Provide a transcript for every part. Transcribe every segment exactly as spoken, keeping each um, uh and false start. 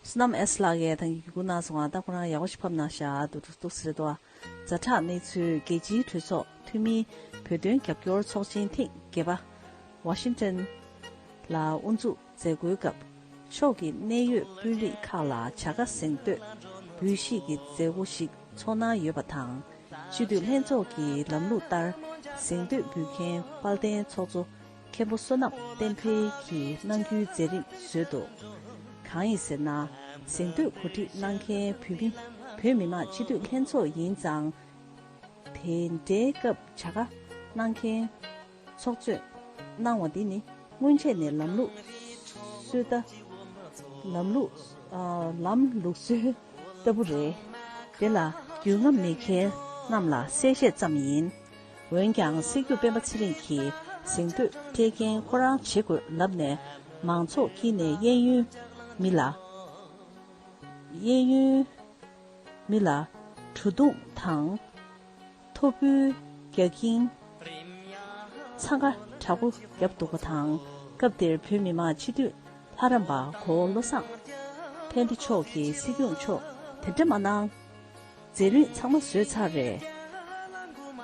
བསོད་ནམས་ཨེས་ལགས་ཀྱིས་ད་གིན་བརྒྱུད་སྐུར་གནང་སོང་ང་། ད་ཁོ་རང་ཡག་པོ་ཞིག་ཕབ་གནང་ཤག་འདུག་འདུག་ཟེར་དོ། ཛ་དྲག་གནས་ཚུལ། རྒྱལ་སྤྱིའི་གྲོས་ཚོགས་འཐུས་མིའི་བོད་དོན་རྒྱབ་སྐྱོར་ཚོགས་ཆེན་ཐེངས་བརྒྱད་པ་ཝ་ཤིང་ཊོན་ལ་དབུ་འཛུགས་མཛད་སྒོའི་སྐབས། ཕྱོགས་ཀྱི་གནད་ཡོད་དཔོན་རིགས་ཁག་ལ་བྱ་དགའ་གཟེངས་བསྟོད་འབུལ་བཞེས་ཀྱི་མཛད་སྒོ་ཞིག་ཚོགས་གནང་ཡོད་པ་དང་། སྤྱི་འཐུས་ལྷན་ཚོགས་ཀྱི་ལམ་ལུགས་ལྟར་གཟེངས་བསྟོད་འབུལ་མཁན་དཔལ་ལྡན་ཚོགས་གཙོ་མཁན་པོ་བསོད་ནམས་བསྟན་འཕེལ་གྱིས་གནང་རྒྱུའི་མཛད་རིམ་བཟོས་འདུག་གང་ཡིན་ཟེར་ན། གཟེངས་བསྟོད་གོ་སྒྲིག་གནང་མཁན་བོད་མི་བོད་མི་མང་སྤྱི་འཐུས་ལྷན་ཚོགས་ཡིན་ཙང་། དེ་འདྲའི་སྐབས་བྱ་དགའ་གནང་མཁན་ཚོགས་གཙོས་གནང་བ་འདི་ནི་སྔོན་ཆད་ནས་ལམ་ལུགས་སྲོལ་ལྟ། ལམ་ལུགས། ཨ། ལམ་ལུགས་སྲོལ་ལྟ་བུ་རེད། དེ་ལ་རྒྱུས་མངའ་མེད་མཁན་རྣམས་ལ་གསལ་བཤད་ཙམ་ཡིན། འོན་ཀྱང་སྲིད་སྐྱོང་སྤེན་པ་ཚེ་རིང་གིས་གཟེངས་བསྟོད་སྤྲད་མཁན་ཁོ་རང་བྱེད་དགོས་ལབ་ནས་མང་ཚོགས་དཀྱིལ་ནས་གཡས་གཡོན་མི་ལ། གཡས་གཡོན་མི་ལ་གྲུ་གདུང་དང་ཐོ་འབུལ་རྒྱག་གིན་འཚང་ཁ་དྲག་པོ་བརྒྱབ་འདུག་པ་དང་། སྐབས་དེར་བོད་མི་མང་སྤྱི་འཐུས་ལྷ་རམས་པ་གོ་བོ་བློ་བཟང་ཕན་བདེ་མཆོག་གིས་སྲིད་སྐྱོང་མཆོག་དེ་འདྲ་མ་གནང་། མཛད་རིམ་ཚང་མ་བཟོས་ཚར་རེད།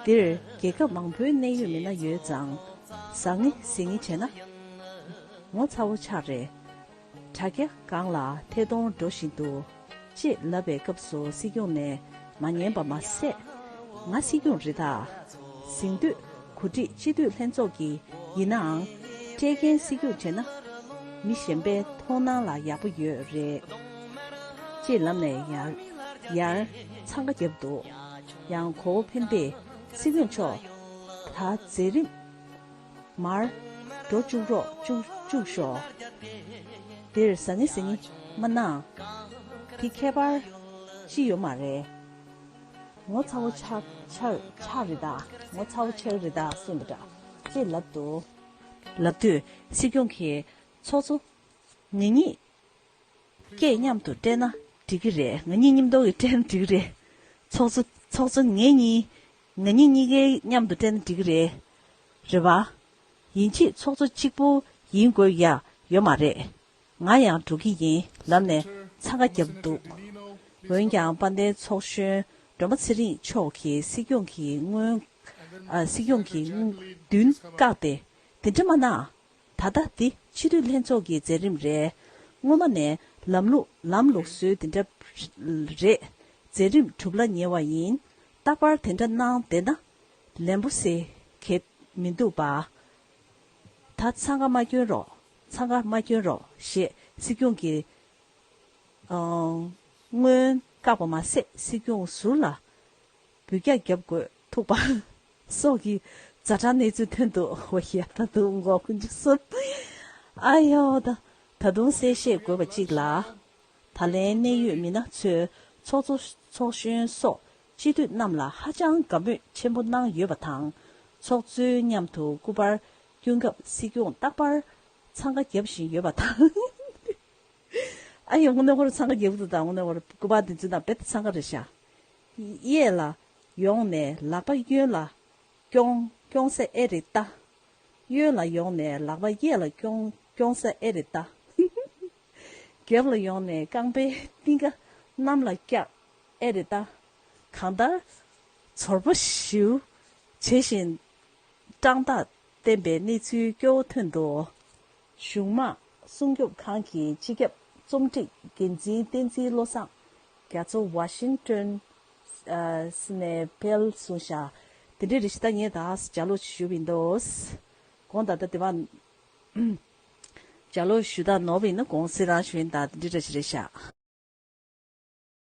འདིར་རྒྱལ་ཁབ་མང་པོའི་གནད་ཡོད་མི་སྣ་ཡོད་ཙང་། ཟང་ངེ་ཟིང་ངེ་བྱས་ན་ངོ་ཚ་བོ་ཆགས་རེད། དྲ་རྒྱ་སྒང་ལ་ཐད་གཏོང་འགྲོ་བཞིན་འདུག་ཅེས་ལབ་པའི་སྐབས་སུ་སྲིད་སྐྱོང་ནས་མ་ཉན་པ་མ་ཟད། ང་སྲིད་སྐྱོང་རེད་ད། གཟེངས་བསྟོད་གོ་སྒྲིག་སྤྱི་འཐུས་ལྷན་ཚོགས་ཀྱི་ཡིན་ནའང་། སྤྲད་མཁན་སྲིད་སྐྱོང་བྱས་ན་མི་གཞན་པའི་མཐོང་སྣང་ལ་ཡག་པོ་ཡོད་རེད། ཅེས་ལབ་ནས་ཡར་ཡར་འཚང་ཁ་བརྒྱབ་འདུག་ཡང་གོ་བོ་ཕན་བདེས་སྲིད་སྐྱོང་མཆོག་ད་མཛད་རིམ་མར་འགྲོ་བཅུག་རོགས་བཅུག་བཅུག་ཤོག་འདིར་ཟང་ངེ་ཟིང་ངེ་མ་གནང་། འདི་ཁྱད་པར་ཅི་ཡོད་མ་རེད། ངོ་ཚ་བོ་ཆགས་ཆགས་ཆགས་རེད་ད། ངོ་ཚ་བོ་ཆགས་རེད་ད་གསུངས་པ་འདྲ་ཅེས་ལབ་འདུག་ལབ་དུས་སྲིད་སྐྱོང་གིས་ཚོགས་གཙོ་ང་གཉིས་སྐད་མཉམ་དུ་སྤྲད་ན་འགྲིག་གི་རེད། ང་གཉིས་མཉམ་དུ་སྤྲད་ན་འགྲིག་གི་རེད། ཚོགས་གཙོ་ཚོགས་གཙོ་ངེད་གཉིས་ང་གཉིས་གཉིས་ཀའི་མཉམ་དུ་སྤྲད་ན་འགྲིག་གི་རེད། རེད་པ། ཡིན་གཅིག་ཚོགས་གཙོ་གཅིག་པུ་ཡིན་དགོས་ཡ་ཡོད་མ་རེད། ང་ཡང་འགྲོ་གི་ཡིན་ལབ་ནས་འཚང་ཁ་བརྒྱབ་འདུག་འོན་ཀྱང་དཔལ་ལྡན་ཚོགས་གཞོན་སྒྲོལ་མ་ཚེ་རིང་མཆོག་གིས་སྲིད་སྐྱོང་གི་སྔོན། ཨ། སྲིད་སྐྱོང་གི་མདུན་བཀག་སྟེ། དེ་འདྲ་མ་གནང་། ད་ལྟ་འདི་སྤྱི་འཐུས་ལྷན་ཚོགས་ཀྱི་མཛད་རིམ་རེད། སྔོན་མ་ནས་ལམ་ལུགས་ལམ་ལུགས་སྲོལ་འདི་འདྲ་རེད། མཛད་རིམ་གྲུབ་ལ་ཉེ་བ་ཡིན། རྟག་པར་དེ་འདྲ་གནང་བསྡད་ན་ལན་པོ་ཟེར་གྱི་མི་འདུག་པ། ད་འཚང་ཁ་མ་སྐྱོན་རོགས། འཚང་ཁ་མ་སྐྱོན་རོགས་ཞེས་སྲིད་སྐྱོང་གིས་ཨང་། སྔོན་བཀག་པ་མ་ཟད་སྲིད་སྐྱོང་ཟུར་ལ་འབུད་རྒྱག་བརྒྱབ་དགོས་ཐུག་པ་སོགས་ཀྱི་ཛ་དྲག་གནས་ཚུལ་ཐོན་འདུག་འོ་ཡ། ད་དུང་ངོ་ཀུན་གྱི་སུབ། ཨ་ཡོ། ད་ད་དུང་གསལ་བཤད་དགོས་པ་གཅིག་ལ། ད་ལན་གནད་ཡོད་མི་སྣ་ཚོས་ཚོགས་གཙོ་ཚོགས་གཞོན་སོགས་སྤྱི་འཐུས་རྣམས་ལ་ཧ་ཅང་དགའ་མོས་ཆེན་པོ་གནང་ཡོད་པ་དང་། ཚོགས་གཙོའི་མཉམ་དུ་སྐུ་པར་བསྐྱོན་སྐབས་སྲིད་སྐྱོང་རྟག་པར་འཚང་ཁ་བརྒྱབ་བཞིན་ཡོད་པ་དང་། ཨ་ཡོ། དངོས་གནས་ཁོ་རང་འཚང་ཁ་རྒྱག་གི་འདུག་ད་དངོས་གནས་ཁོ་རང་སྐུ་པར་འདི་ཚོའི་ནང་རྦད་དེ་འཚང་ཁ་རེད་ཤག་གཡས་ལ་ཡོང་ནས་ལག་པ་གཡོན་ལ་སྐྱོང་སྐྱོང་ས་ཨེ་རེད་ད། གཡོན་ལ་ཡོང་ནས་ལག་པ་གཡས་ལ་སྐྱོང་སྐྱོང་ས་ཨེ་རེད་ད། རྒྱབ་ལ་ཡོང་ནས་རྐང་པའི་རྟིང་ཀ་གནམ་ལ་བཀྱག་ཨེ་རེད་ད། གང་ལྟར་ཚོར་པོ་ཞེ་པོ་བྱེད་བཞིན། དཀྲག་མདངས་བསྟན་པའི་གནས་ཚུལ་སྐྱོ་བོ་ཐོན་འདུག་གཞུང་དམངས་སྲུང་སྐྱོབ་ཁང་གི་སྤྱི་ཁྱབ་རྩོམ་སྒྲིག་འགན་འཛིན་བསྟན་འཛིན་བློ་བཟང་རྒྱ་མཚོ་ཝ་ཤིང་ཊོན་ཨ་ནས་སྤེལ་གསུངས་ཤག་དེ་འདྲའི་རེད་ཤག་ད་ངས་ད་ལྗགས་ཀློག་ཞུས་པ་ཡིན་འདུག་གོང་ད་ལྟ་དེ་བ་ལྗགས་ཀློག་ཞུ་དག་ནོར་བ་ཡིན་ན་དགོངས་སེལ་རང་ཞུ་ཡིན། ད་དེ་འདྲའི་རེད་ཤག